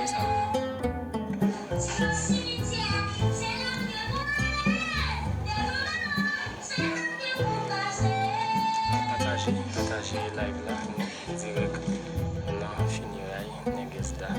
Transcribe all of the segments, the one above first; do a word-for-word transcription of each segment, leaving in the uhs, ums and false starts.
Sa. Pataje, pataje live la, nou dirèk nan fineray nègès la.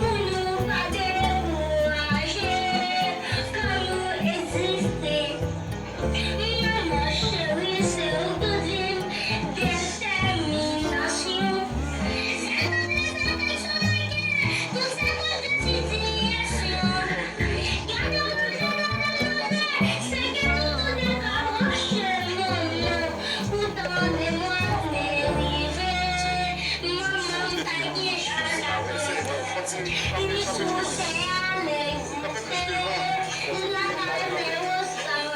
Pou nou pa dekouraje, kan nou egziste. Manman cheri, se ou k tou di m detèminasyon. Se pa lèzafeksyon manke, tout sa koz de sitiyasyon. Gade w toujou nan danje, se ke toutou de ka pwoche manman. Poutan memwa m rive, manman m pa gen chwa. Li sou tè a, men egziste. Lakay men ressanti.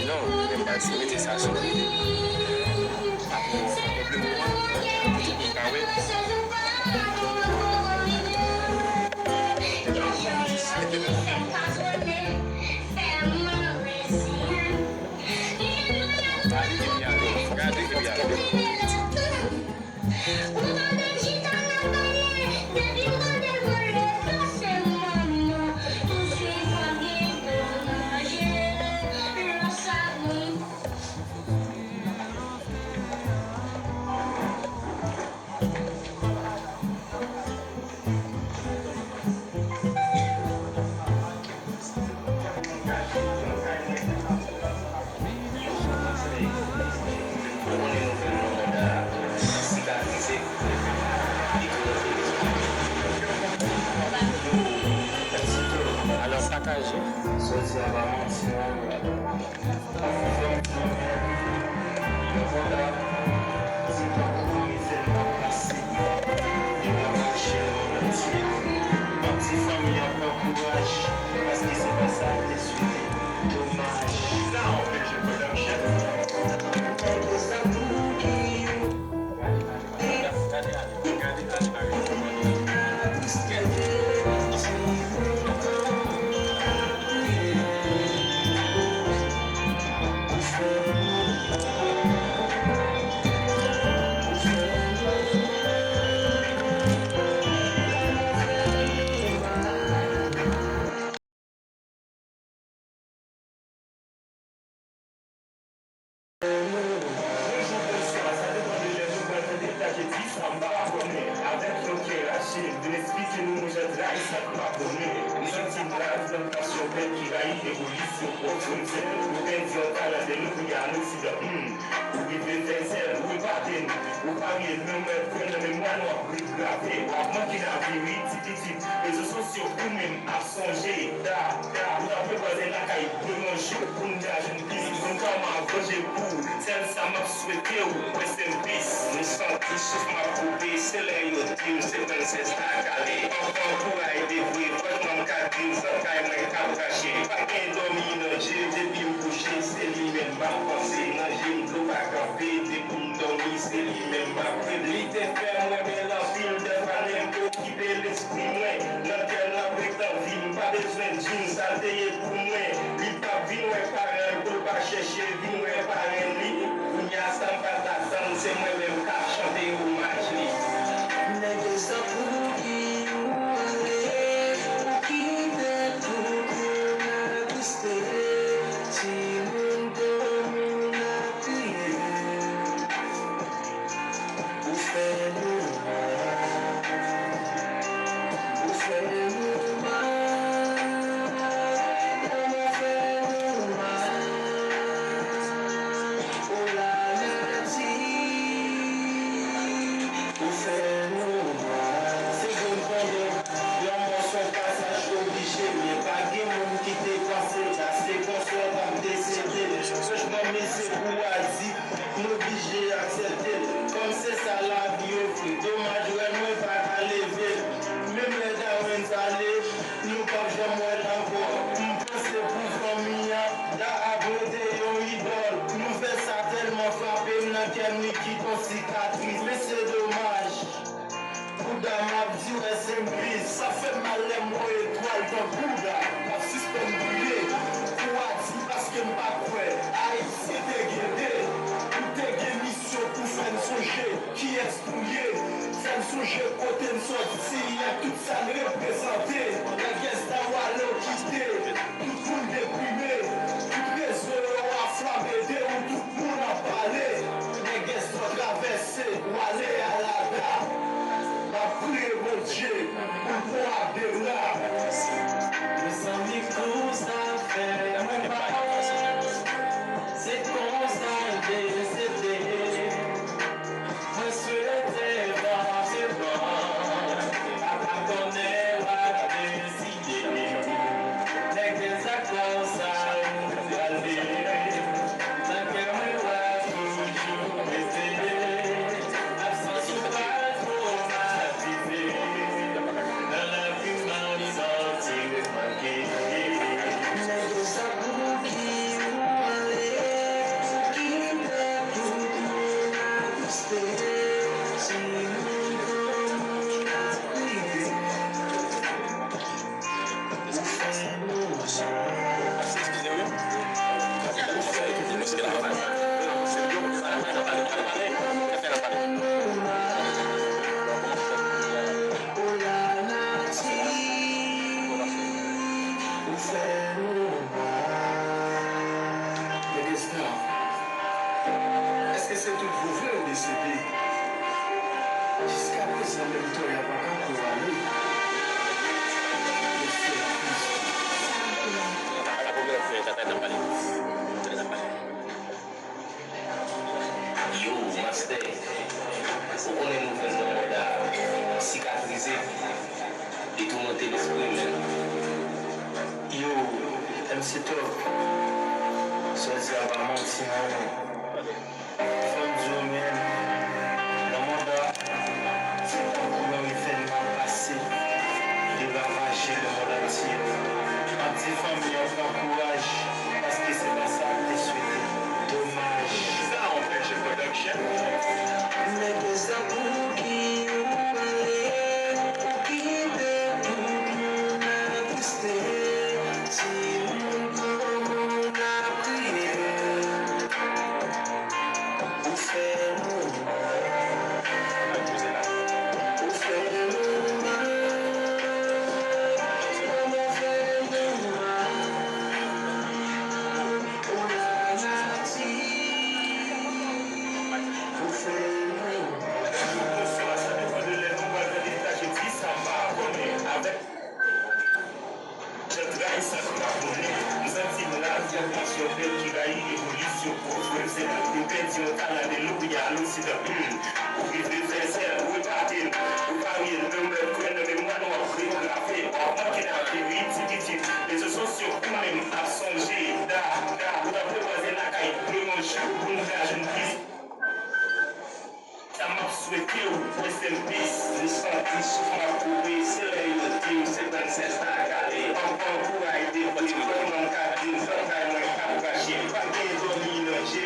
Non, men pa se mete sa sou li. Pa pou pwoblèm pou mwen. Pou tout moun ka wè. Gade, gade, gade. Ou tande chita n ap pale, depi m tande vole, pase manman, touswit m ap gen pou manje, lò sa moun. Alò, pataje. Sòti a pa manti non. Fè m di yon bagay. Yon kontak, se tankou yon mizè nan pase. Yon Sa k pa konnen, m santi m rayi nan pasyon pèp ki rayi revolisyon. Ou fè m sèl, ou gen di yon talan de nou pou y al oksidan. Hmm. Ou rive fè sèl, ou epate n, ou parye n, men m wè pwen nan memwa nou ap regrave. W ap manke lavi wi, ti pitit. Rezo sosyo ou menm ap sonje. Da, da, ou t ap vle kwaze lakay pou yon jou pou n ta jwenn plis. Pou n ka manje pou ou. Sèl sa m ap swete w, rest in peace. M santi souf m ap koupe, se lè yo di m se prensès la k ale. Anfan kouraj de vre, franchman m ka di m zantray mwen k ap rache. Pa gen dòmi nan je, depi m kouche, se li menm m ap panse. Nan je m dlo pa kanpe, depi m dòmi, se li menm m ap rele. Li te fè m renmen l anpil, dèfwa nèg okipe lespri mwen. Nan kè l ap ret anvi, m pa bezwen di m sa l te ye pou mwen. Li p ap vin wè paran l pou l pa chèche vin wè parenn li. Kounye a sa m pa t atann, se mwen menm k ap chante omaj li. Nèg sa pou ki ou ale, ou kite tout moun atriste, timoun granmoun ap kriye. Ou fè nou mal, ou fè nou mal, ou fè nou mal. O lanati, ou fè nou mal. Se grenn pandan lanmò s on pasaj oblije, men pa gen moun ki te panse l la, se konsa w t ap desede. Franchman, mesye, pou w a di, m oblije aksepte l. Kòm se sa lavi ofri, domaj rèn mwen pa ka leve l. Menm lè Darwin t ale, nou p ap janm wè l ankò. M panse pou fanmi an, Da ap rete yon idòl. Nouvèl sa tèlman frape m nan kè m, li kite yon sikatris. Men se domaj. Pou Da m ap di rest in peace. Sa fè m mal lè m wè etwal tankou Da k ap sispann briye. Kou a di paske m pa kwè Ayisyen te gen de. Ou te gen misyon pou fè n sonje kiyès nou ye. Fè n sonje kote n sòti ak tout sa n reprezante. Nègès ta wale w kite. Tout moun deprime, tout rezo yo aflame de ou, tout moun ap pale. Nègès yo travèse, w ale a la Da. M ap priye Bondye pou l pran ak de bra. Mezanmi, kou sa fè mwen mal, se konsa l desede. Mwen swete panse bò, papa konnen w ap deside. Nèg dezakò sa ou prale. Nan kè mwen w ap toujou rete. Absans ou pa twomatize. Nan lavi m ap santi m manke. Nèg sa pou ki ou ale, ou kite tout moun atriste. Timoun granmoun ap kriye. Ou fè nou mal. Ou fè nou mal. Ou fè nou mal. O lanati, ou fè nou mal. Nèg sa, èske se tout vre vre yo desede? Jiskaprezan, menm tò a pa ka kou ale. Mesye, Kristo. Pa gen pwoblèm, frè, sa ta nan pale. Sa ta nan pale. Yo, mastè, ou konnen nouvèl lanmò Da sikatrize, li toumante lespri m. Yo, M C Top, sa w di a pa manti non. Fò m di w menm, lanmò Da se tankou yon evènman pase, li ravaje lemonn antye. M ap di fanmi an pran kouraj, paske se pa sa m te swete. Domaj. Sound Picture Production. Nèg sa pou ki ou ale, ou kite tout moun atriste, timoun granmoun ap kriye. Fòmasyon bèl ki bay evolisyon. Pwofesè, nou pèdi yon talan de louya, losidan. Ou rive fè sèl, ou epate m, ou parye m, nan mèt kwè nan memwa nou ap regrafe. W ap manke n ap peri, ti pitit. Rezo sosyo, ou menm ap sonje. Da, da, ou t ap repoze lakay demen jou pou n ka jwenn plis. Sa m ap swete w, rest in peace. M santi souf m ap koupe, se lè yo di m se trannsenk tan k ale. Ankò kouray depoze, kòman m ka di w, zantray mwen k ap krache, pa gen dòmi nan je.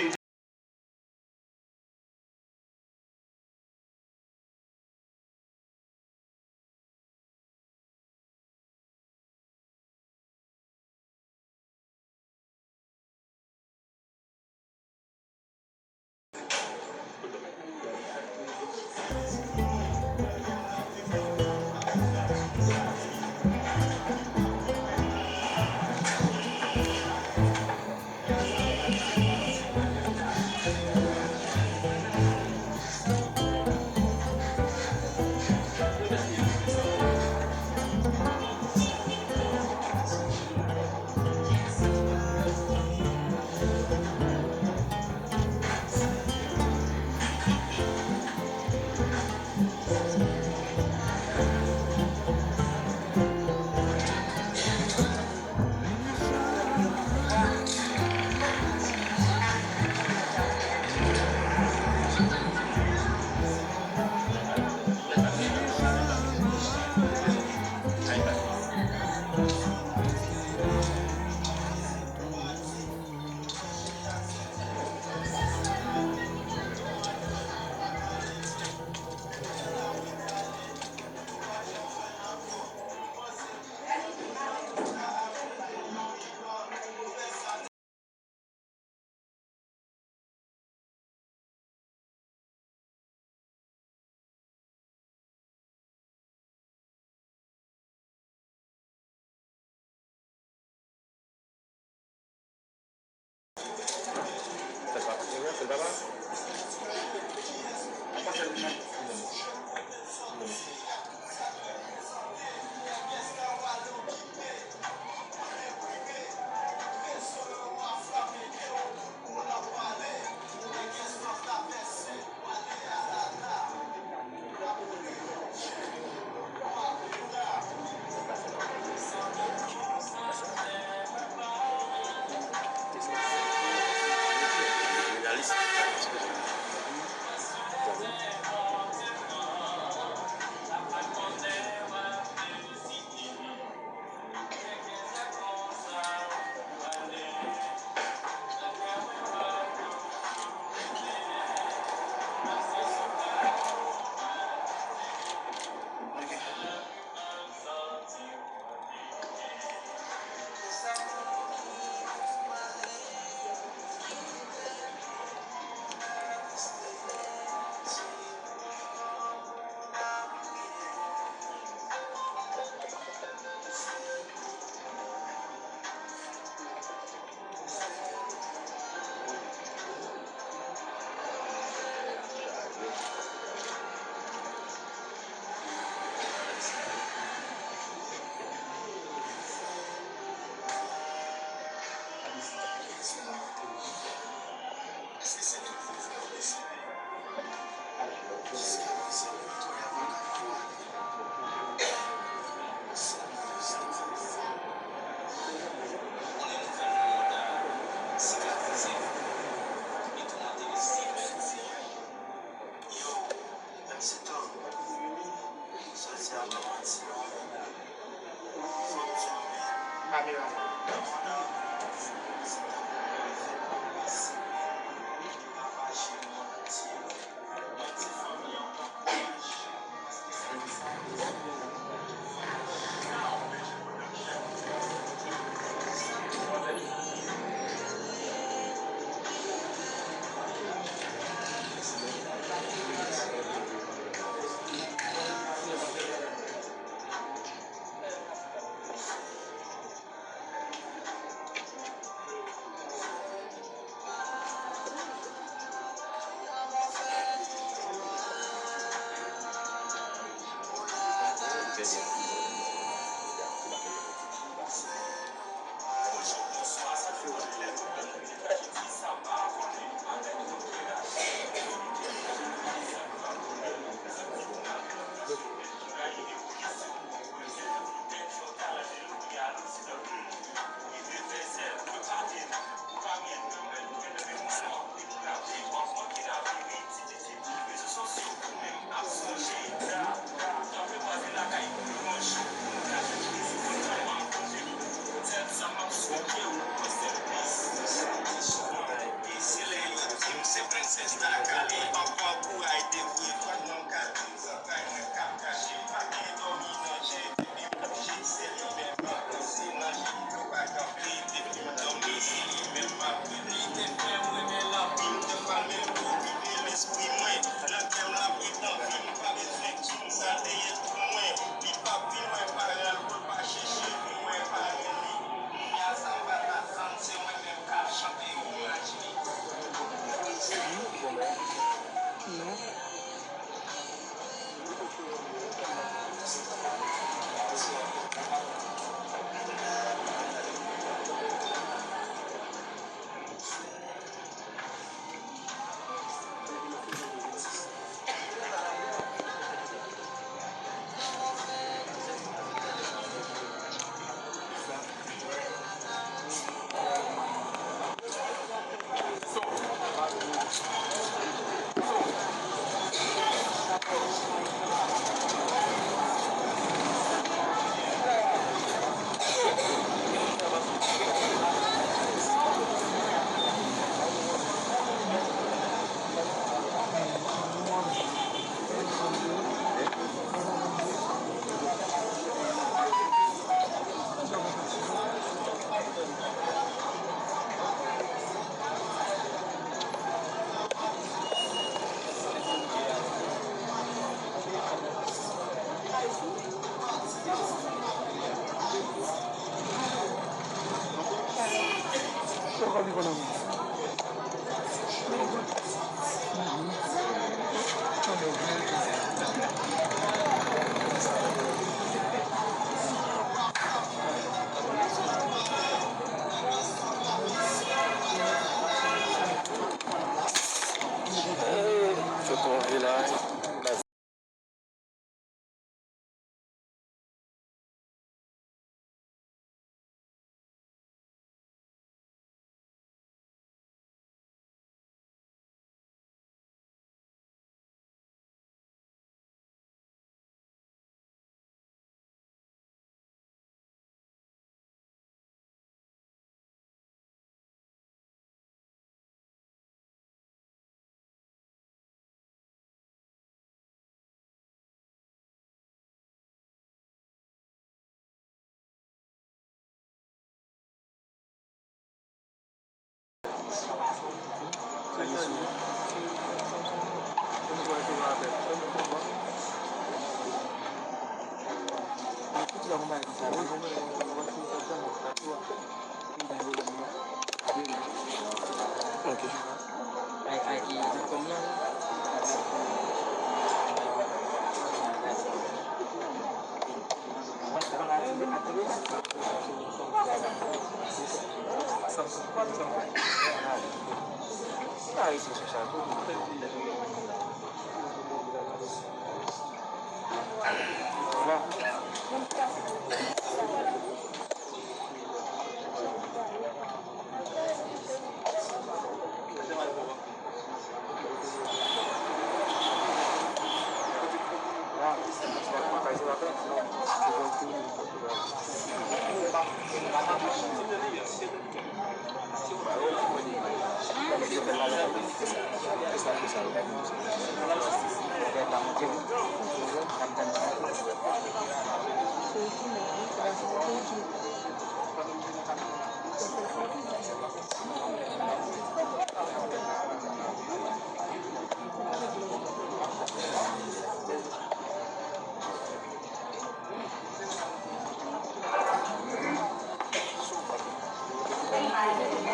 Ok.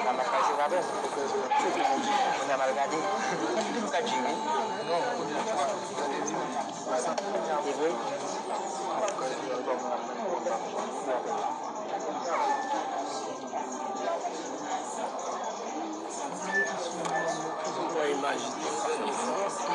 Sa m ap pase pa bò. Kounye a m al gade. Tout kat jere. Non. E vre? Mwen imajine sa.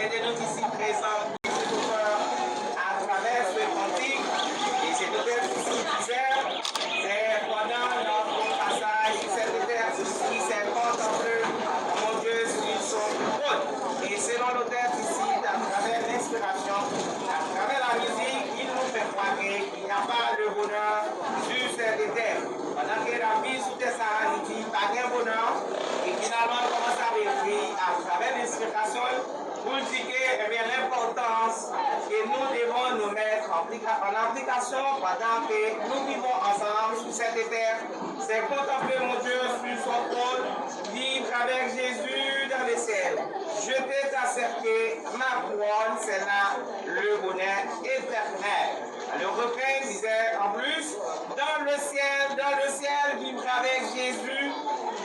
Ede nou ki si prezan, ki se otè atravè se kantik, e se otè ki si dizè, se pandan nan pasaj sou sèt etè, se kontanple Bondye sou son twòn. E selon lotè ki si atravè lenspirasyon, atravè la mizik, il nous fait croire que il n'y a pas le bonheur sur cette terre. Pandan ke l ap viv sou tè sa a, li di pa gen bonè. E finalman, l kòmanse ap ekri atravè lenspirasyon l pou l di ke, ebyen, lenpòtans ke nou devon nou mèt an aplika-, an aplikasyon pandan ke nou vivon ansanm sou sèt tè, se kontanple Bondye sou son twòn, vivre avec Jésus dans le ciel. Je peux t'assurer que ma couronne, c'est là le bonheur éternel. Le refrain disait en plus, dans le ciel, dans le ciel, vivre avec Jésus,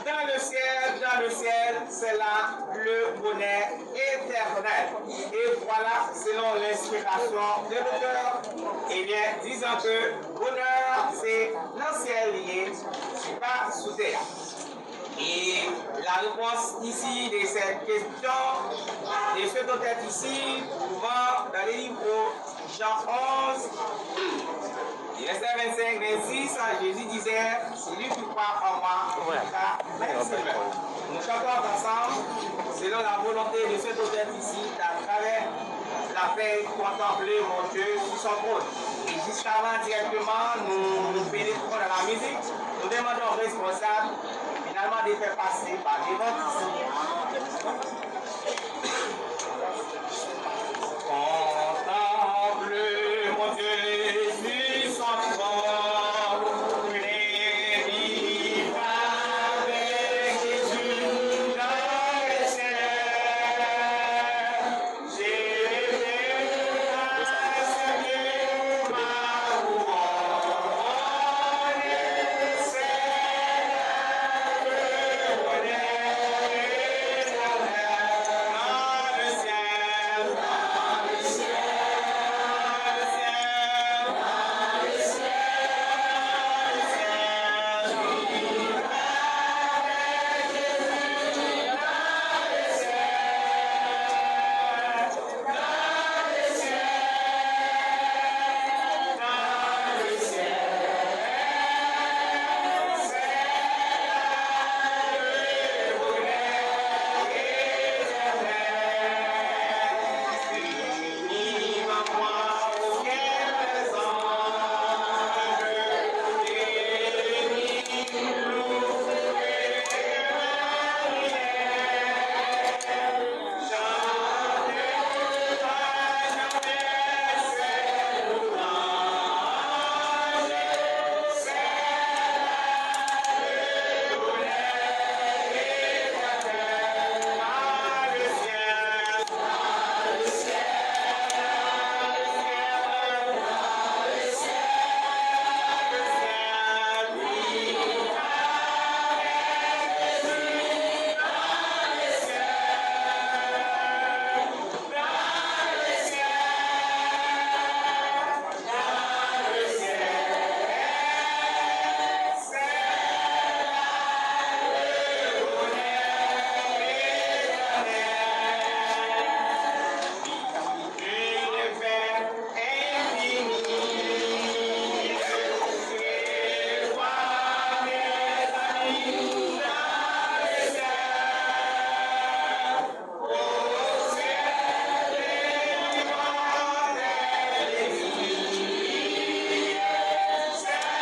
dans le ciel, dans le ciel, c'est là le bonheur éternel. Et voilà, selon l'inspiration de l'auteur, eh bien, disant que bonheur, c'est dans le ciel lié, c'est pas sous terre. Et la réponse ici de cette question, de cet auteur ici, trouvant dans le livre Jean onze, verset vingt-cinq, vingt-six, Jésus disait, celui qui croit en moi, il sera même semeur. Nous chantons ensemble, selon la volonté de cet auteur ici, à travers la fèy Kontanple Bondye sou son twòn. E jiskavan dirèkteman nou, nou penetrons dans la musique, nous demandons aux responsables, finalement, de faire passer par devant ici. Kontanple Bondye sou son twòn, viv avèk Jezi dans le ciel.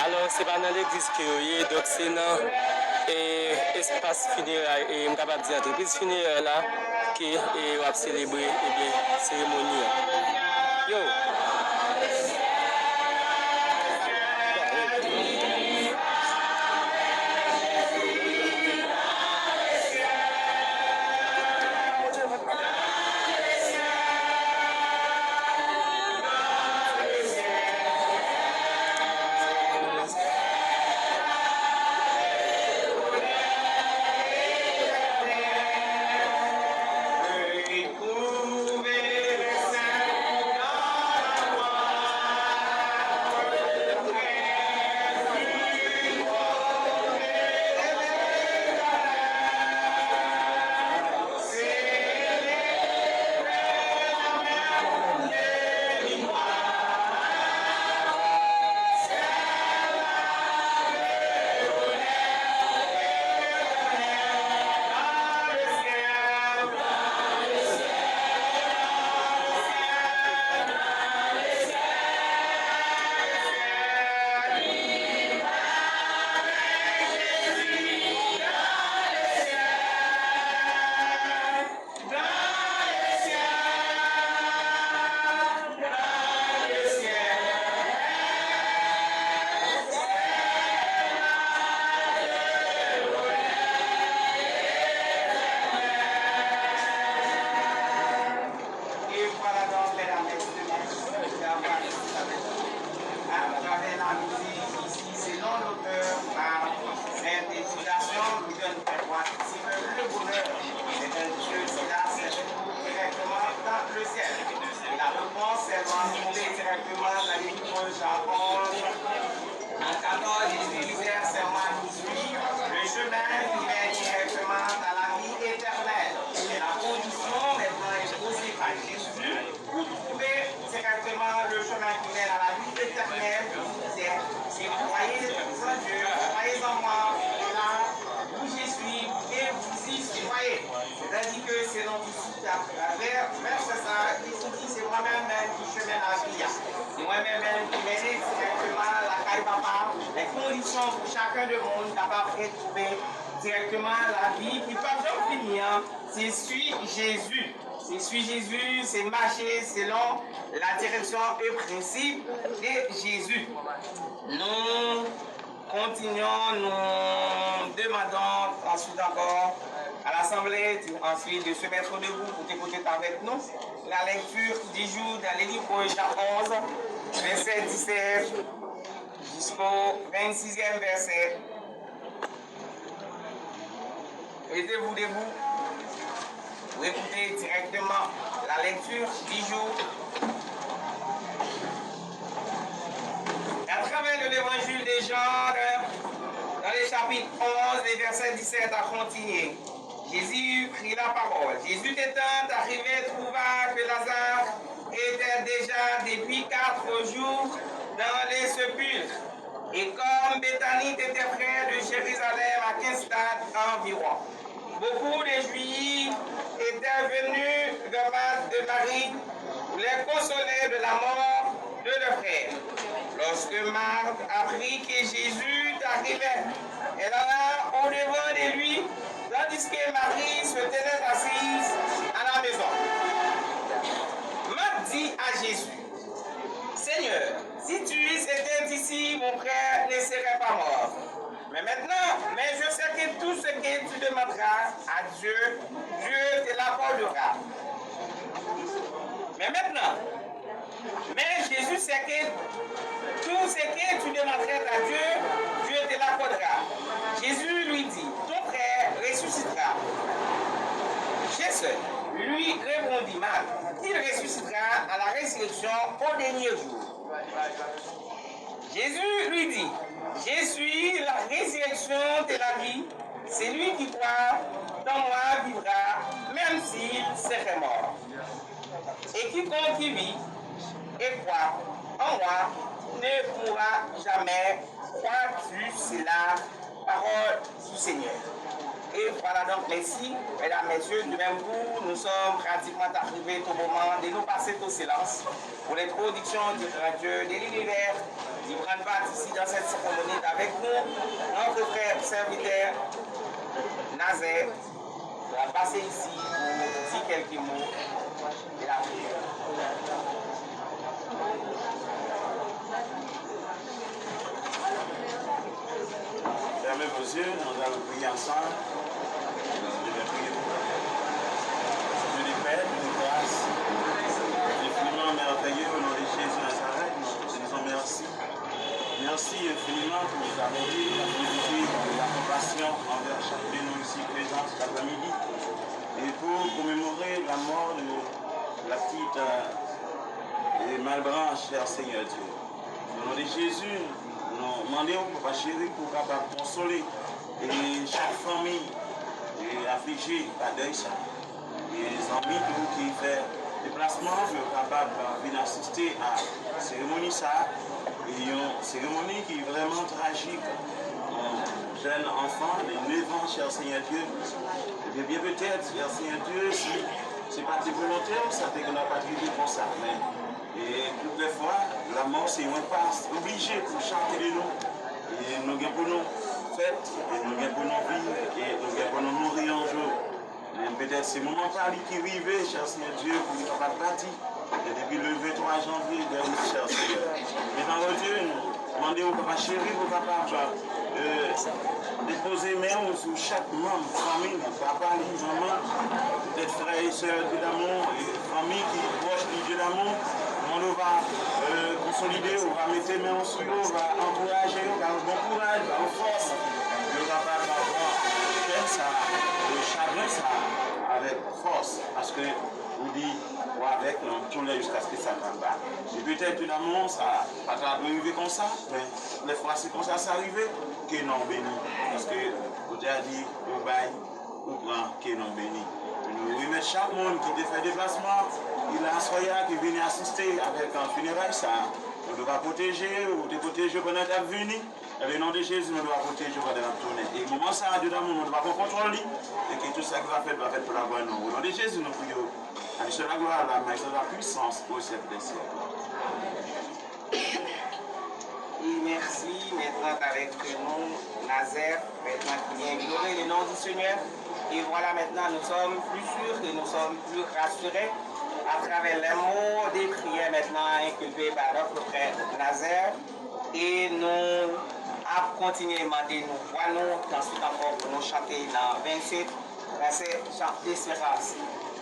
Alò, se pa nan legliz ke yo ye, donk se nan, e, espas fineray, e, m kapab di antrepriz fineray la, ke, e, yo ap selebre, ebyen, seremoni an. Yo! Atravè vèsè sa a, li di, se mwen menm menm ki chemen lavi a. Se mwen menm menm ki mennen dirèkteman lakay Papa a. Men kondisyon pou chacun de moun kapab retwouve dirèkteman lavi ki p ap janm fini an, se sui Jezi. Se sui Jezi, se mache selon la direction et principe de Jésus. Nou kontinyon, nou demandon answit ankò a lasanble, di, answit, de se mettre debout pou te pote avèk nou la lecture du jour dans le livre de Jean onze, verset dix-sept jusqu'au vingt-sixième verset. Mettez-vous debout pour écouter directement la lecture du jour. À travers de l'évangile de Jean, dans le chapitre onze, le verset dix-sept a continué. Jésus prit la parole. Jésus étant arrivé, trouva que Lazare était déjà depuis quatre jours dans le sépulcre. Et comme Béthanie était près de Jérusalem, à quinze stades environ, beaucoup de Juifs étaient venus de Marthe et Marie pour les consoler de la mort de leur frère. Lorsque Marthe apprit que Jésus arrivait, elle alla au-devant de lui, tandis que Marie se tenait assise à la maison. Marthe dit à Jésus, Seigneur, si tu étais ici, mon frère ne serait pas mort. Mais maintenant, mais je sais que tout ce que tu demanderas à Dieu, Dieu te l'accordera. Mais maintenant, mais Jésus sait que tout ce que tu demanderas à Dieu, Dieu te l'accordera. Jésus lui dit, ton frère ressuscitera. Jésus lui répondit, Marthe, il ressuscitera à la résurrection au dernier jour. Jésus lui dit, je suis la résurrection et la vie. Celui qui croit en moi vivra, même s'il serait mort. Et quiconque qui vit et croit en moi ne mourra jamais. Crois-tu cela? Parole du Seigneur. Et voilà donc, merci, mesdames, messieurs, du même coup, nous sommes pratiquement arrivés au moment de nous passer au silence pour l'introduction du Grand Dieu de l'univers, qui prend part ici dans cette cérémonie avec nous, notre frère serviteur Nazaire, va passer ici pour dire quelques mots de la prière. Fèmen vos yeux, nous allons prier ensemble. Je vais prier pour vous. Dieu de paix, de grâce, infiniment merveilleux, au nom de Jésus Nazareth, nous te disons merci. Merci infiniment pour ta bonté, ta fidélité, ta compassion envers chacun de nous ici présents cet après-midi. Et pour commémorer la mort de la petite euh, Malbranche, cher Seigneur Dieu. Au nom de Jésus, nou mande w, Papa cheri, pou w kapab konsole e chak fanmi e aflije pa dèy sa. E zanmi tou ki fè deplasman pou yo kapab vin asiste a seremoni sa a. E yon seremoni ki vrèman trajik. Yon jèn anfan de nèf an, cher Seigneur Dieu. Ebyen, byen petèt, cher Seigneur Dieu, si se pa te volonte w, sa te genlè pa t rive konsa. Men, e tout lè fwa, lanmò se yon enpas oblije pou chak de nou. E nou gen pou nou fèt, e nou gen pou nou viv, e nou gen pou nou mouri yon jou. Men petèt se moman pa li ki rive, cher Seigneur Dieu, pou li kapab pati. E depi le venntwa janvye dènye, cher Seigneur. Mesdames et messieurs, nou mande w, Papa cheri, pou kapab euh, depoze men w sou chak manm fanmi, papa li, manman, petèt frè e sè de damou, e fanmi ki pwòch li de damou. Mande w va euh, konsolide yo, va mete men w sou yo, va ankouraje yo, ba yo bon kouraj, ba yo fòs. Yo kapab pran pèn sa, e chagren sa avèk fòs, paske ou di ou avèk nou toulè jiskaske sa ta ba. E petèt ke lanmò sa pa ta dwe rive konsa, men lè fwa se konsa sa rive, ke non w beni, paske ou te a di, ou bay, ou pran, ke non w beni. Nou remèt chak moun ki te fè deplasman, ki la aswè a, ki vini asiste avèk an fineray sa. Nou va pwoteje yo, ou te pwoteje yo pandan n t ap vini. Ebyen, o non de Jezi, nou dwe pwoteje yo pandan n ap tounen. E moman sa a, Dye d'amour, nou dwe pran kontwòl li. E ke tout sa ki va fèt, va fèt pou laglwa nou. O non de Jezi, nou priye w. À lui seul la gloire, la majesté, la puissance au siècle des siècles. Et merci. Maintenant, avec nous, Nazaire, maintenant qui vient ignorer le nom du Seigneur. Et voilà, maintenant, nous sommes plus sûrs et nous sommes plus rassurés à travers les mots de prière maintenant inculpés par notre frère Nazaire. E nou ap kontinye mande nou vwa nou, answit ankò pou nou chante nan vennsenk, vèsè Chant d'Espérance.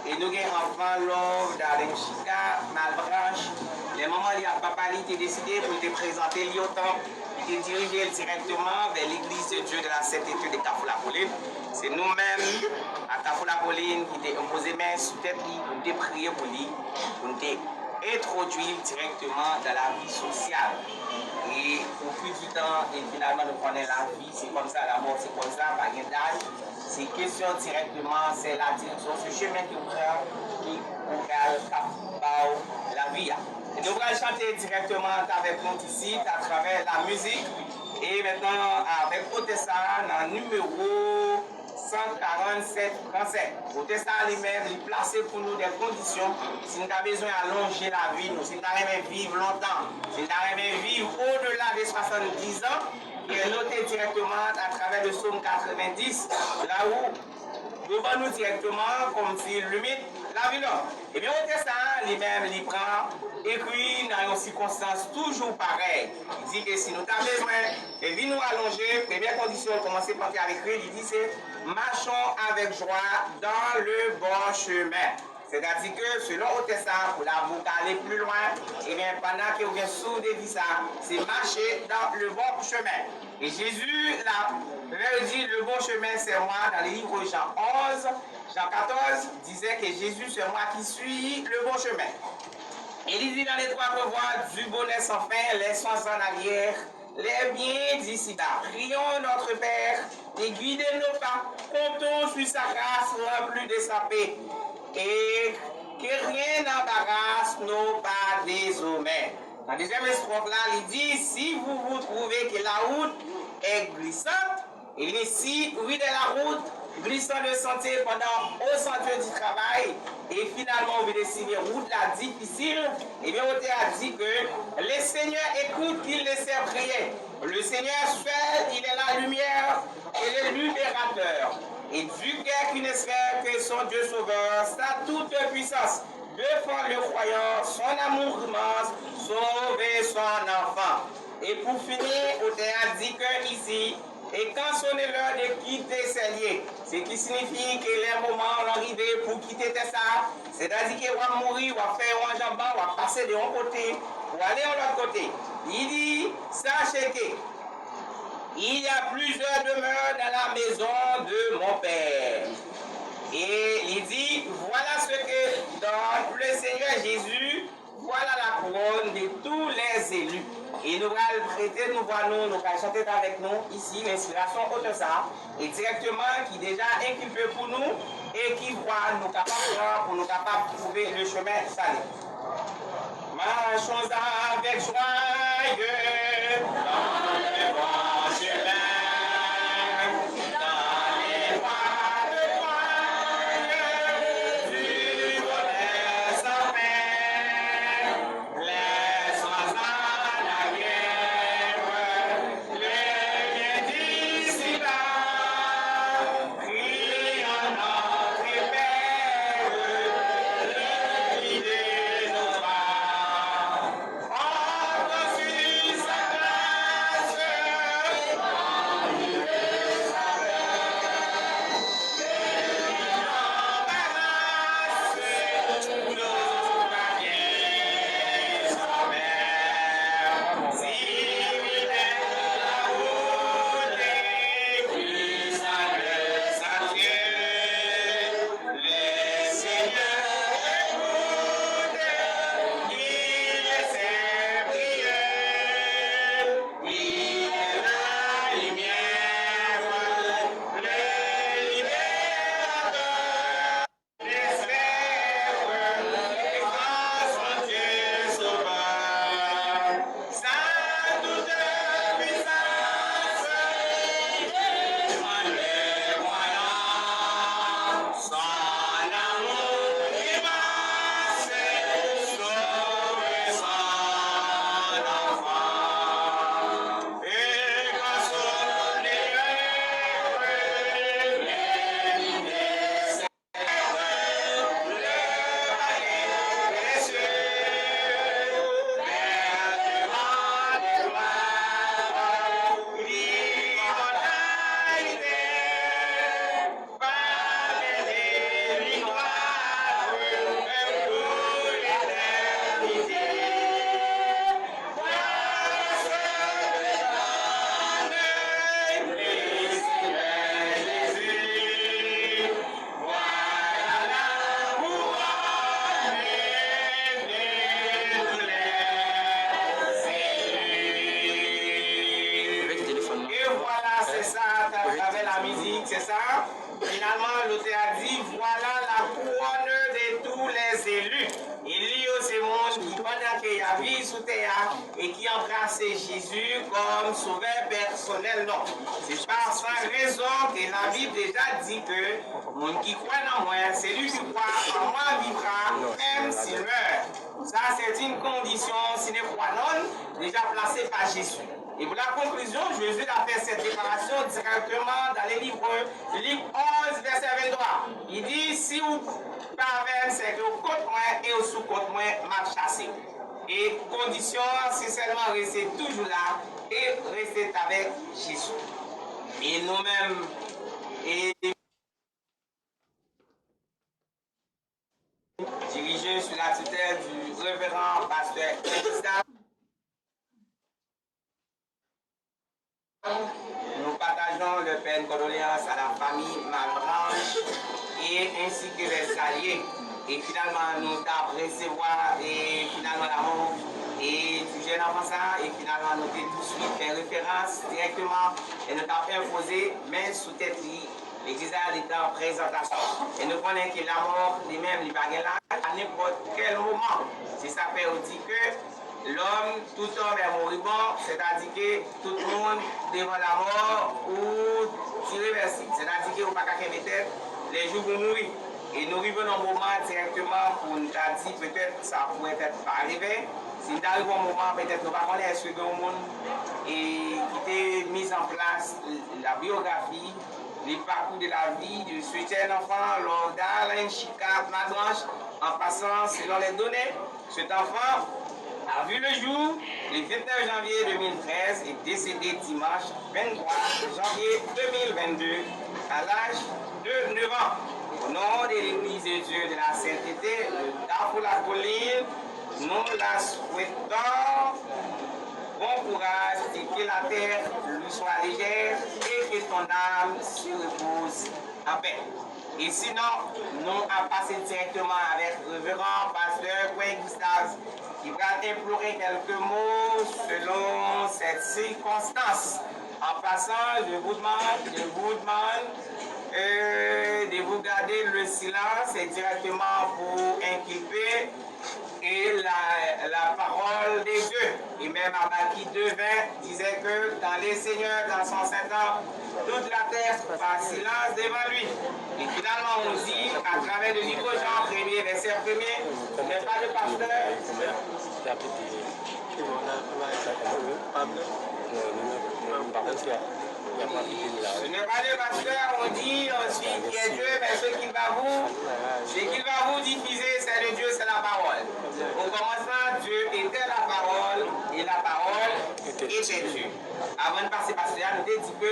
E nou gen anvan Love, Darlene Chita, Malbranche. Lè manman li ak papa li te deside pou l te prezante li o tanp, li te dirije l dirèkteman vè Legliz de Dieu de la Sainteté de Kafou Lakolin. Se nou menm, a Kafou Lakolin, ki te enpoze men sou tèt li pou n te priye pou li, pou n te entwodui l dirèkteman dans la vie sociale. E au fil du temps, e finalman nou konnen lavi se konsa, lanmò se konsa, pa gen daj. Se kesyon dirèkteman, c'est la direction, ce chemin que ou pran ki ou pral k ap ba w lavi a. E nou pral chante dirèkteman avèk nou isit atravè la mizik. E mentnan avèk otè sa a nan nimewo san karannsèt fransè. Otè sa a li menm, li plase pou nou de kondisyon. Si n ta bezwen alonje lavi nou, si n ta renmen viv lontan, si n ta renmen viv odela de swasanndizan, ki note dirèkteman atravè le Sòm katrevendis, la ou yo ban nou dirèkteman kòmsi limit lavi nou. Ebyen, otè sa a li menm, li pran ekri nan yon sikonstans toujou parèy. Li di ke si nou ta bezwen e vi nou alonje, premyè kondisyon l kòmanse pwente avèk li, li di se marchons avec joie dans le bon chemin. Sètadi ke, selon otè sa a, pou lavi w ka ale pli lwen, ebyen, pandan ke w gen souf de vi sa a, se mache dans le bon chemin. E Jezi la, lè l di le bon chemin c'est moi dans le livre Jean onze, Jean quatorze disait que Jésus c'est moi qui suis le bon chemin. Et il dit dans les trois voies du bonheur sans fin, laissons en arrière les biens d'ici-bas. Prions notre Père de guider nos pas, comptons sur sa grâce remplie de sa paix, et que rien n'embarrasse nos pas désormais. Nan dezyèm estwòf la, li di, si vous vous trouvez que la route est glissante, et si rue de la route glissant de sentier pendant au sentier du travail, e finalman ou vin deside wout la difisil, ebyen otè a di ke le Seigneur écoute qui le sert prier. Le Seigneur seul, il est la lumière et le libérateur. Et du cœur qui n'espère que son Dieu sauveur, sa toute puissance, défend le croyant, son amour immense, sauve son enfant. E pou fini, otè a di ke isi, et quand sonne l'heure de quitter ces lieux, ce qui signifie que lè moman an rive pou kite tè sa a, sètadi ke w ap mouri, w ap fè yon anjanman, w ap pase de yon kote pou ale yon lòt kote. Li di, sachez que il y a plusieurs demeures dans la maison de mon Père. Et il dit, voilà ce que donne le Seigneur Jésus, voilà la couronne de tous les élus. E nou pral prete nou vwa nou, nou pral chante avèk nou isi, enspirasyon otè sa a, e dirèkteman ki deja enkipe pou nou, e ki vwa nou kapab pran pou nou kapab twouve le chemin salut. Marchons avec joie dans le bon chemin, dans les voies de gloire du bonheur sans fin. Laissons en arrière les biens d'ici-bas, prions notre Père de guider nos pas. Comptons sur sa Sè sa, finalman, lotè a di, Vwala la kouwòn de tou lèzeli. Eli yo se moun ki, pandan ke y ap viv sou tè a e ki anbrase Jezi kòm Sovè pèsonèl nou. Se pa san rezon ke Labib deja di ke moun ki kwè nan mwen, celui qui croit en moi vivra, même s'il meurt. Ça, c'est une condition sine qua non déjà placée par Jésus. Et pour la conclusion, Jésus a fait cette déclaration directement dans le livre Luc onze, verset vingt-trois. Il dit, si vous pas avè m, se ke ou kont mwen, e ou sou kont mwen, m ap chase w. E kondisyon an, se sèlman rete toujou la e rete avèk Jezi. E nou menm, e dirigé sous la tutelle du révérend pasteur Elisa. Nous partageons les peines, condoléances à la famille Malbranche et ainsi que les alliés. E finalman, nou t ap resevwa e finalman lanmò e ti jèn anfan sa, e finalman nou te touswit fè referans dirèkteman e nou t ap enpoze men sou tèt li. Legliz la li t an prezantasyon. E nou konnen ke lanmò li menm li pa gen laj, a nenpòt kèl moman. Se sa k fè yo di ke L'homme, tout homme est moribond, sètadi ke tout moun devan lanmò ou irevèsib, sètadi ke ou pa ka kenbe tèt lè jou pou mouri. E nou rive nan moman dirèkteman pou n ta di petèt sa pourrait être pa rive. Si n ta rive yon moman, petèt nou pa konnen èske gen yon moun e ki te miz an plas la biyografi, le parcours de la vie de ce jeune enfant, Lorda Lenchika Madrange, en passant, selon les données, Cet enfant a vu le jour le vingt-neuf janvier deux mille treize et décédé dimanche vingt-trois janvier deux mille vingt-deux à l'âge de neuf ans. Au nom de l'Église de Dieu de la Sainteté, le Darfour la Colline, nous la souhaitons bon courage et que la terre lui soit légère et que ton âme se repose en paix. E sinon, nou ap pase dirèkteman avèk reveran pastè Quay Gustave ki pral enplore kèlke mo selon sèt sikonstans. An pasan, je vous demande, je vous demande euh, de vous garder le silence et directement pour inculper et la, la parole de Dieu. Et même Habacuc deux vingt disait que quand le Seigneur, dans son saint temple, toute la terre par silence devant lui. Et finalement, on dit, à travers le livre de Jean premier, verset premier, ce n'est pas le pasteur. Ce n'est pas le pasteur, on dit ensuite qui est Dieu, mais ce qu'il va vous, ce qu'il va vous diffuser, c'est le Dieu, c'est la parole. Au commencement, Dieu était la parole, et la parole était Dieu. Avan n pase pastè a, nou te di ke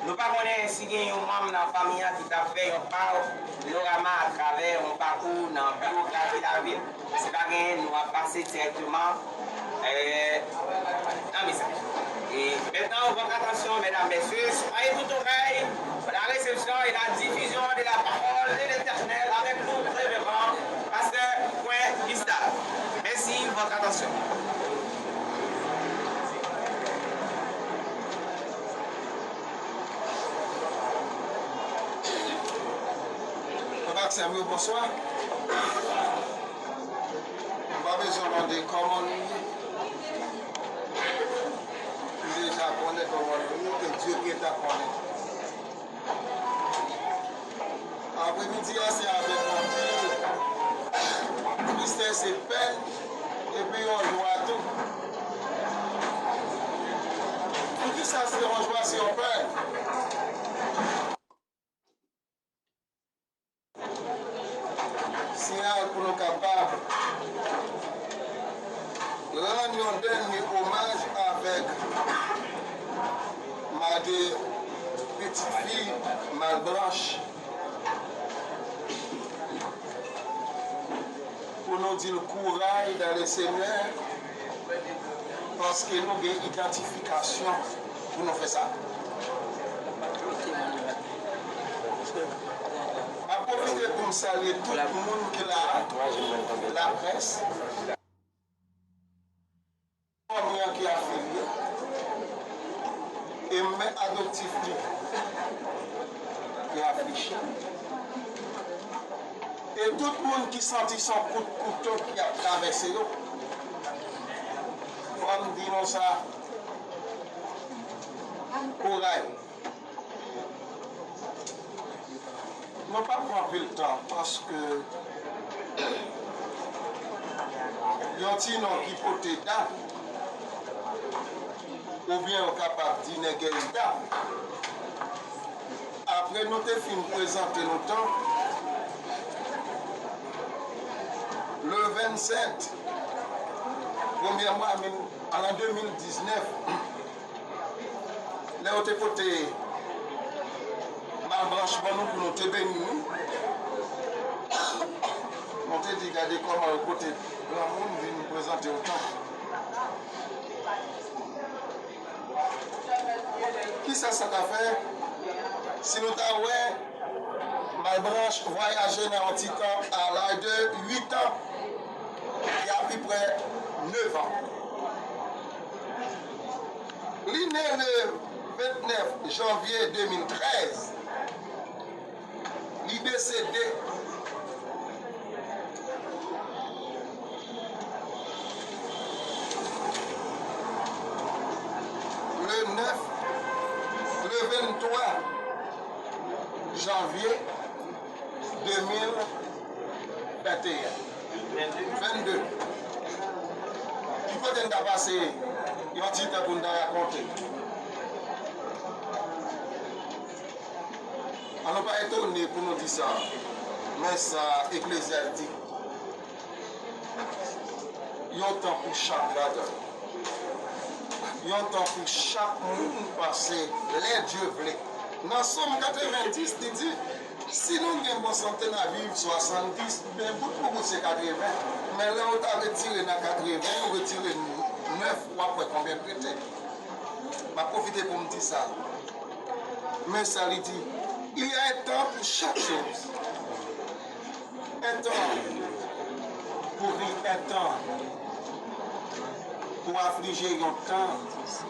nou pa konnen si gen yon manm nan fanmi an ki t ap fè yon panorama atravè yon pakou nan biyografi lavi l. Si pa genyen, nou ap pase dirèkteman euh, nan mesaj. Et maintenant, votre attention, mesdames, messieurs, soyez tout oreilles pour la réception et la diffusion de la parole de l'Éternel avec nous, révérend pasteur Quay Gustave. Merci, votre attention. Papa Ksèm yo, bonswa. M pa bezwen mande kòman nou ye. M deja konnen kòman nou ye, e Dye gentan konnen. Apremidi a, se avèk anpil tristès e pèn, epi yon jwa tou. Poukisa se yon jwa, se yon pèn? Siyal pou nou kapab rann yon dènye omaj avèk madan pitit fi Malbranche, pou nou di l kouraj dans le Seigneur, paske nou gen idantifikasyon pou nou fè sa. M ap pwofite pou m salye tout moun ki la, laprès, fanmi an ki afilye, e mè adoptif li. aflichi. E tout moun ki santi se yon kout kouto ki ap travèse yo, fò m di nou sa, kouray. Nou p ap pran anpil tan, paske yon ti non ki pote da, oubyen yo kapab di nègèy da. Apre nou te fin prezante nou tan, le vennsèt premye mwa, an de mil diznèf, lè yo te pote malbranch ban nou pou nou te beni nou, nou te di, gade kòman yo pote granmoun vin prezante yo tan. Kisa sa ta fè si nou ta wè malbranch vwayaje nan yon ti tan a laj de uit an, ki apeprè nèf an? Li ne le vennèf janvye de mil trèz. Li desede le nèf, le venntwa janvye de mil venteyen. Vennde. Ki kote n ta pase yon ti tan pou n ta rakonte? An nou pa etone pou nou di sa, men sa Eklezyas di, yon tan pou chak bagay, yon tan pou chak moun pase lè Dye vle. Nan Sòm katrevendis, li di, si nou gen bòn sante, n a viv swasanndis, men bout pou bout se katreven. Men lè yo ta retire nan katreven, yo retire nèf, w ap wè konbyen k rete. M ap pwofite pou m di sa. Men sa li di, il y a un temps pour chaque chose. Un temps pour rire, un temps pour affliger, yon tan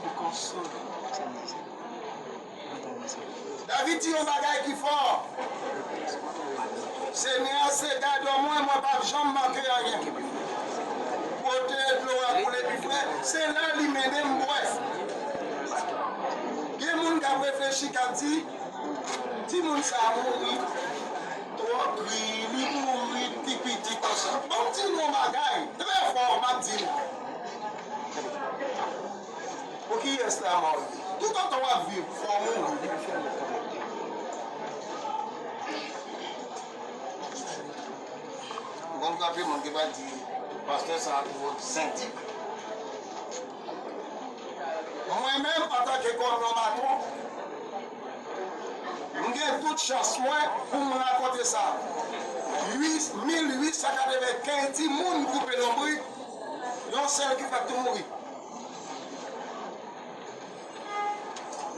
pou konsole. David di yon bagay ki fò. Senyè a se gadò mwen, mwen p ap janm manke anyen. Kote dlo a koule pi fre, se la li mennen m bwè. Gen moun k ap reflechi, k ap di, timoun sa a mouri twò kri, li mouri ti piti konsa. Ban m di nou yon bagay, trè fò, m ap di l. Pou kiyès lanmò ye? Toutotan w ap viv, fò w mouri. M konn frape moun ki va di, pastè sa a twò sendik. Mwen menm, antanke kòm yon matwon, m gen tout chans mwen pou m rakonte sa. Uit, mil uit san katrevenkenz timoun koupe lonbrit, yon sèl ki fèk tou mouri.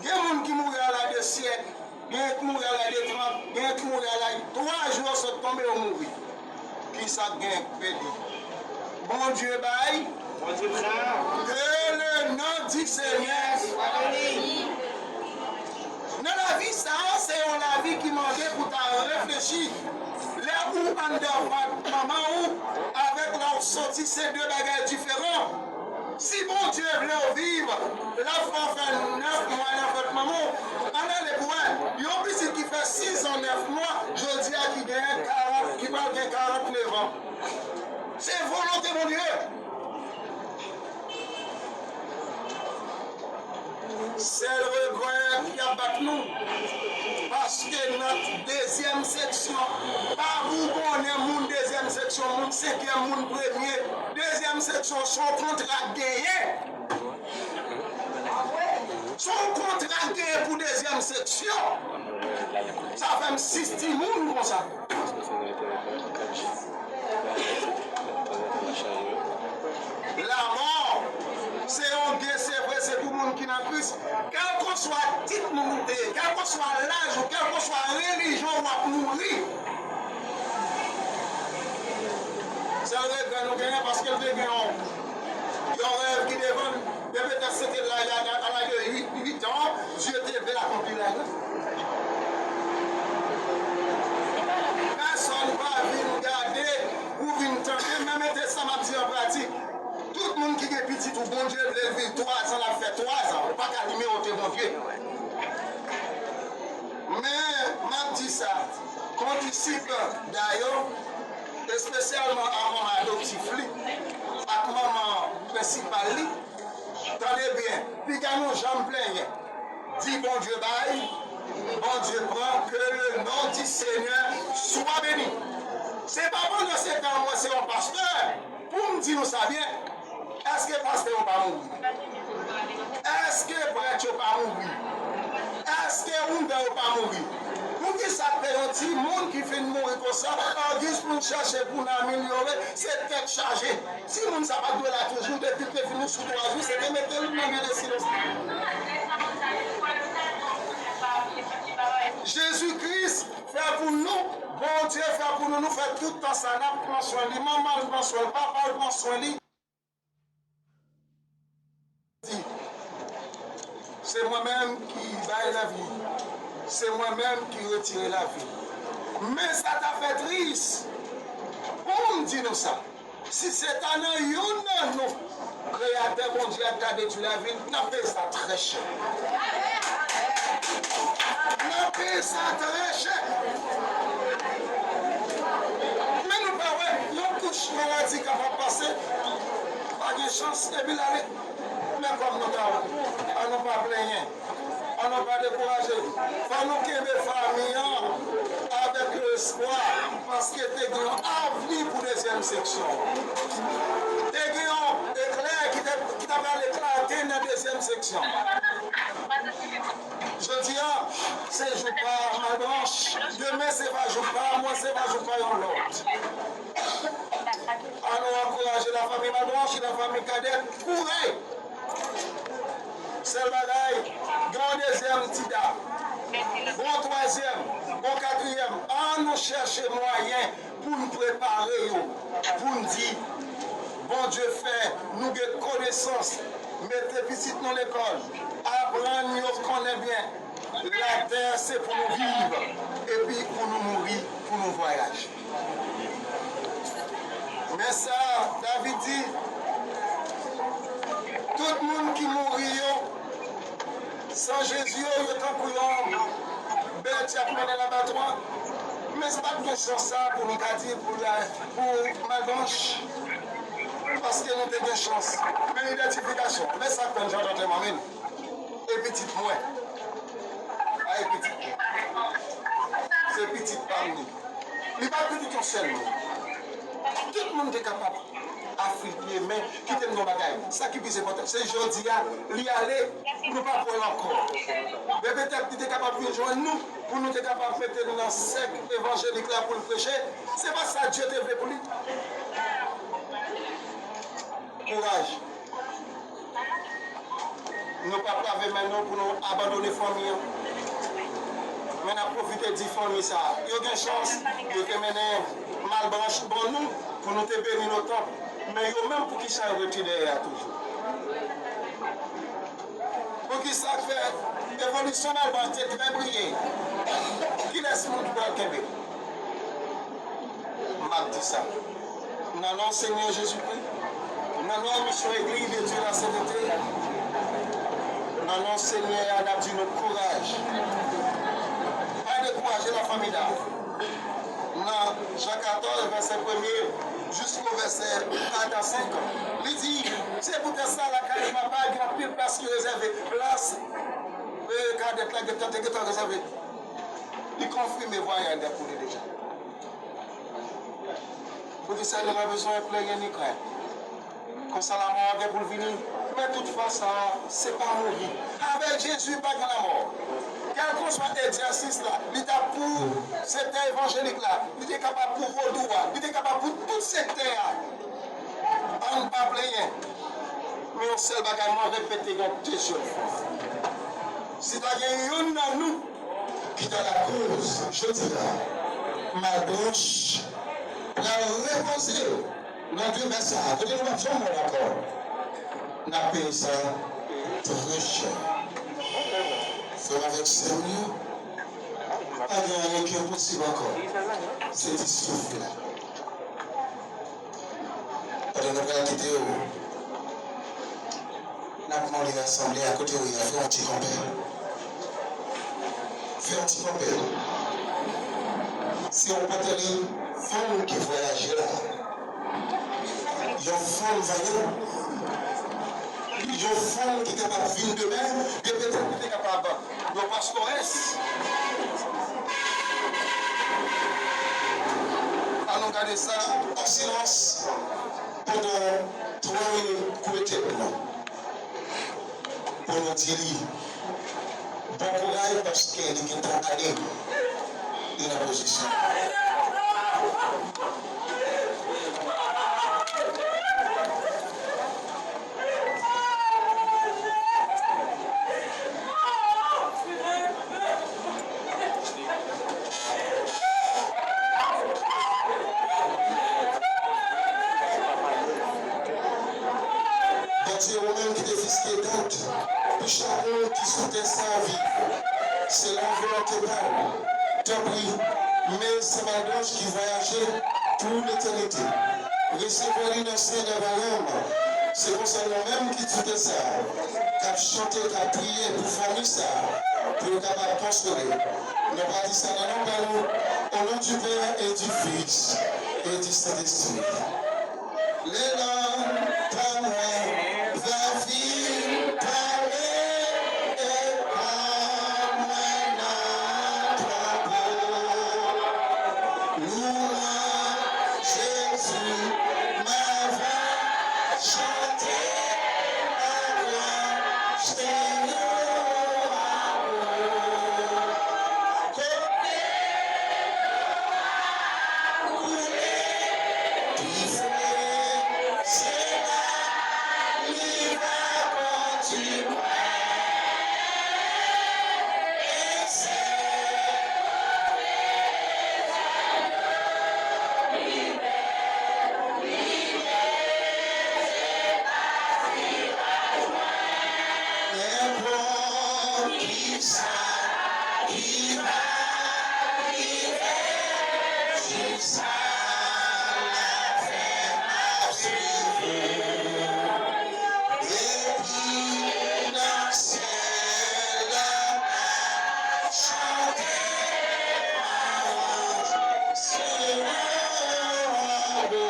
Gen moun ki mouri a laj de syèk, gen ki mouri a laj de trant, gen ki mouri a laj twa jou yo sot tonbe, yo mouri. Kisa k gen k pèdi? Bondye bay. Bondye pran. Que le nom du Seigneur soit béni. Nan lavi sa a, se yon lavi ki mande pou ta reflechi. Lè ou anndan vant manman ou, avèk lè w soti, se de bagay diferan. Si Bondye vle w viv, l ap fè w fè nèf mwa nan vant manman w. Ann ale pou wè, yon pitit ki fè sis an nèf mwa, jodi a ki genyen karant, ki pral gen karantnèf an. Se volonte Bondye. Sèl regrè ki ap bat nou, paske nan dezyèm seksyon, pa pou konnen moun dezyèm seksyon, moun senkyèm, moun premye, dezyèm seksyon, se yon kontra k genyen. Se yon kontra k genyen pou dezyèm seksyon. Sa fè m sis timoun konsa. Lanmò, se yon gen, se vre, se pou moun ki nan Kris. Kèlkeswa tit nou ye, kèlkeswa laj ou, kèlkeswa relijyon w ap mouri. Sèl regrè nou genyen, paske l te gen yon, yon rèv ki devan l. Men petèt se te laj a, a laj de uit, uit an, Dye te vle l akonpli rèv la. disip Dayo, espesyalman a manman adoptif li ak manman prensipal li, tande byen, piga nou janm plenyen. Di Bondye bay, Bondye pran, que le nom du Seigneur soit béni. Se pa pandan se tan mwen se yon pastè pou m di nou sa byen. Èske pastè yo pa mouri? Èske prèt yo pa mouri? Èske ouvè yo pa mouri? Poukisa k fè yon timoun ki fin mouri konsa, Ogis, pou n chèche pou n amelyore, se tèt chaje? Timoun sa pa t dwe la toujou, depi l te vini sou twa jou, se te mete l nan lye de silans. Jezi Kris fè pou nou, Bondye fè pou nou, nou fè tout tan sa, n ap pran swen li, manman l pran swen l, papa l pran swen li. Di, se mwen menm ki bay lavi, se mwen menm ki retire lavi. Men sa ta fè tris pou m di nou sa. Si se ta nan youn nan nou, Kreyatè Bondye a ta detwi lavi l, n ap peye sa trè chè. N ap peye sa trè chè. Men nou pa wè, yon kouch maladi kapab pase, pa gen chans, epi l ale. Men kòm nou ta wè, ann nou pa plenyen. Ann nou pa dekouraje. Fò nou kenbe fanmi an avèk lespwa, paske te gen yon avni pou dezyèm seksyon an. Te gen yon eklè ki te, ki ta pral eklate nan dezyèm seksyon an. Jodi a, se jou pa Malbranch. Demen, se pa jou pa mwen, se pa jou pa yon lòt. Ann nou ankouraje lafanmi Malbranch, lafanmi Kadèt, kouri! Sèl bagay, gen yon dezyèm Tida, gen yon twazyèm, gen yon katriyèm. Ann nou chèche mwayen pou n prepare yo, pou n di, Bondye fè nou gen konesans, mete pitit nou lekòl, aprann yo konnen byen, latè se pou nou viv, epi pou nou mouri, pou nou vwayaje. Men sa David di, tout moun ki mouri yo, san Jezi yo, yo tankou yon bèt y ap mennen nan abatwa. Men se pa t gen chans sa pou nou ka di pou la, pou Malbranch, paske nou te gen chans. Men idantifikasyon, men sa k fè n chante antèman, men e pitit mwen. A, e pitit mwen. Se pitit pa m li. Li pa pitit yon sèl moun. Tout moun te kapab afilye men kite m nan bagay. Sa ki pi enpòtan, se jodi a, li ale, nou pa pran l ankò. Men petèt li te kapab vin jwenn nou, pou nou te kapab mete l nan sèk evanjelik la pou l preche. Se pa sa Dye te vle pou li. Kouraj. Nou p ap lave men nou pou nou abandone fanmi an. Men n ap pwofite di fanmi sa a, yo gen chans, yo te mennen Malbranch ban nou pou nou te beni nan tanp. Men yo menm, poukisa yo rete dèyè a toujou? Poukisa k fè evolisyon Malbranch te trè briye? Kilès moun ki pral kenbe? M ap di sa. Nan non Senyè Jezikri, nan non misyon Egliz de Dye la Sentete, nan non Senyè a, n ap di nou kouraj. Pa dekouraje lafanmi David. Nan Jan katòz, vèsè premye, jisko vèsè kat a senk, li di, se poutèt sa, lakay mwen pa gen anpil plas ki rezève. Plas, e, kadèt la gentan, te gentan rezève. Li konfime vwayaj la pou li deja. Pwofesè, nou pa bezwen plenyen ni krent. Konsa lanmò a gen pou l vini. Men tout fwa sa a, se pa mouri. Avèk Jezi, pa gen lanmò. Kèlkeswa egzèsis la, li t ap pou sektè evanjelik la, li te kapab pou vodou a, li te kapab pou tout sektè a. Ann pa plenyen. Men yon sèl bagay, mwen repete yon dezyèm fwa. Si ta gen youn nan nou ki ta lakoz jodi a, Malbranch pral repoze l nan demè sa a, kote nou p ap janm wè l ankò. N ap peye sa trè chè. Frè m avèk sè m yo, pa gen anyen ki enposib ankò. Se di souf la. Pandan nou pral kite yo, n ap mande asanble a kote yo ye a fè yon ti konpè. Fè yon ti konpè. Se yon pòtèl fanm ki vwayaje la. Yon fanm vanyan. Yon fanm ki kapab vin demen, e petèt ki te kapab yon pastores. Ann nou gade sa an silans pandan twa minit, koupe tèt nou. Pou nou di li bon kouraj, paske li gentan ale. Li nan pozisyon. Bondye, ou menm ki te fikse dat pou chak moun ki sou tè sa a viv, selon volonte pa w, tanpri, men San Malbranch ki vwayaje pou letènite. Resevwa li nan sen Abraram. Se konsa, nou menm ki sou tè sa a, k ap chante, k ap priye pou fanmi sa a, pou yo kapab konsole. Nou pral di sa nan non pa nou, au nom du Père et du Fils et du Saint-Esprit. Lè lanm pa mwen va vin pale, e pa mwen nan tonbo. Louanj Jezi, m ava chante, m ava chante. Nenpòt kisa ki va rive, jis a la fen m ap swiv ou. Epi nan syèl la, m ap chante louanj Senyè an wo.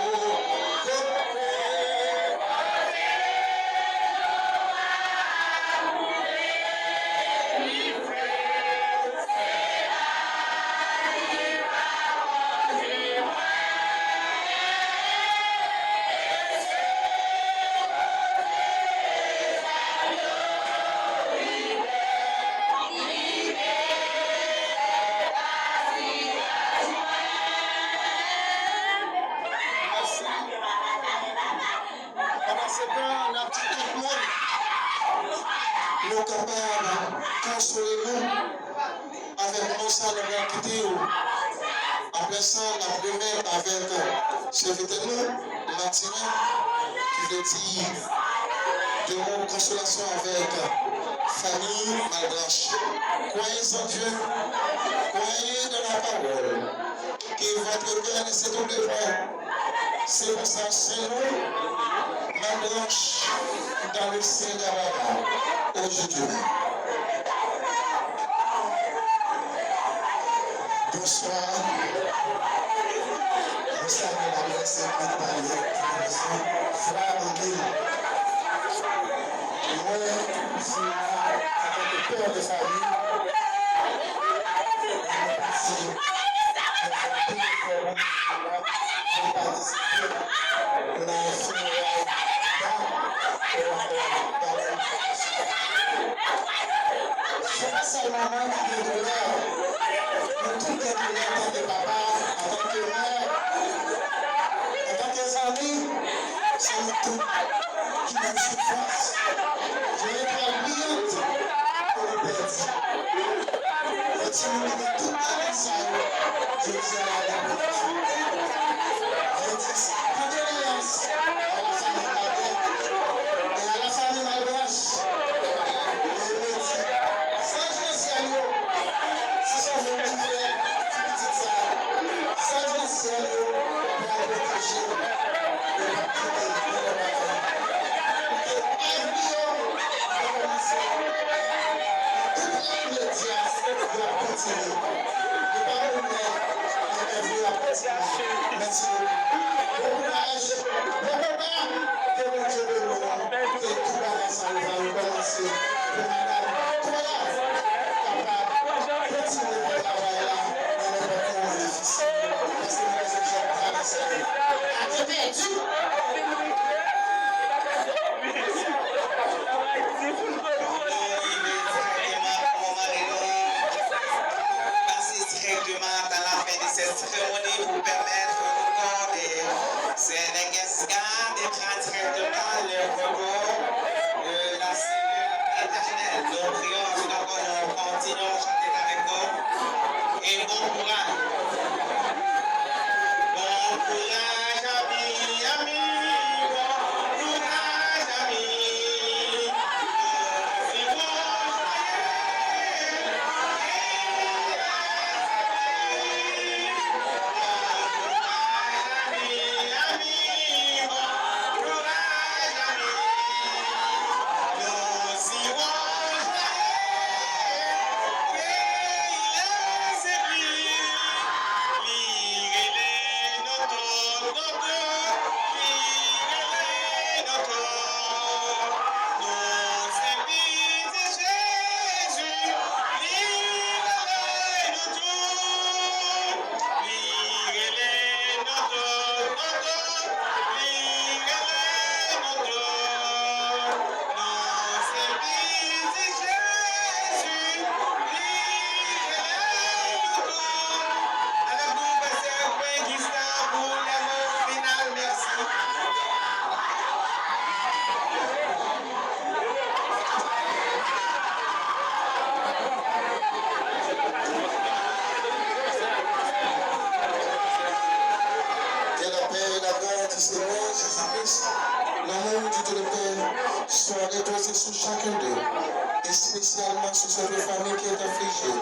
Pandan se tan, n ap di tout moun, nou kapab konsole nou avèk mo sa a, nou pral kite yo. Apre sa, n ap remèt avèk sèvitè nou, Matinik, ki vle di de mo konsolasyon avèk fanmi Malbranch. Croyez en Dieu, croyez dans la parole, que votre cœur ne se trouble point. C'est pour ça, c'est nous, Malbranch, dans le sein d'Abraham, aujourd'hui. Bonswa. Mwen salye ladrès Sent Mari, Fra Anmil. Mwen, se antanke pè de fanmi, mwen pase nan fè anpil efò pou mwen la, pou m patisipe nan fineray Dam Oranda Dalen. Se pa sèlman mwen ki gen doulè. Nou tout gen doulè antanke papa, antanke mè, antanke zanmi. Se nou tout ki nan soufrans. Gen etwal briyan ke nou pèdi. Yon timoun ki gen tout talè sa yo, jodi a la li pèdi. Mwen di sa, kondoleyans a la fanmi Malbranch. E a la fanmi Malbranch. E mwen di, zanj nan syèl yo, si se yon moun ki fè ti pitit sa, zanj nan syèl yo pral pwoteje l. Yo p ap kite l nan bagay. Ke lavi yo rekòmanse. Tout lènmi medya, y ap kontinye. Yo pa moun nèg, yo pa Bon kouraj, bon konba, ke Bondye beni nou, ke tout bagay sa yo va rekòmanse pou madanm Kola kapab kontinye fè travay la nan nenpòt moman difisil, paske nou bezwen jèn travèse. Atè pèdi. Nou rive dirèkteman, kòman mande nou, pase dirèkteman à la fin de cette cérémonie pour permettre au corps des Sénégalais d'être directement le corps de la cellule éternelle. Nous prions encore, nous continuons à chanter avec nous. E bon kouraj. Bon kouraj, ami, ami, bon kouraj, ami. Bon kouraj, ami. Bon kouraj, ami, ami, bon kouraj, ami. Nou siwon chwaye peyi Lesepli. Li rele nou tout, nou tout. Li rele nou tout. Nou se pitit Jezi. Li rele nou tout. Li rele nou tout, nou tout. Li rele nou tout. Nou se pitit Jezi. Li rele nou tout. Ann nou pase refren Gista pou lè mo final. Mèsi. Que la paix et la grâce du Seigneur Jésus-Christ, l'amour du Dieu le Père, soit reposé sur chacun d'eux, et spécialement sur cette famille qui est affligée.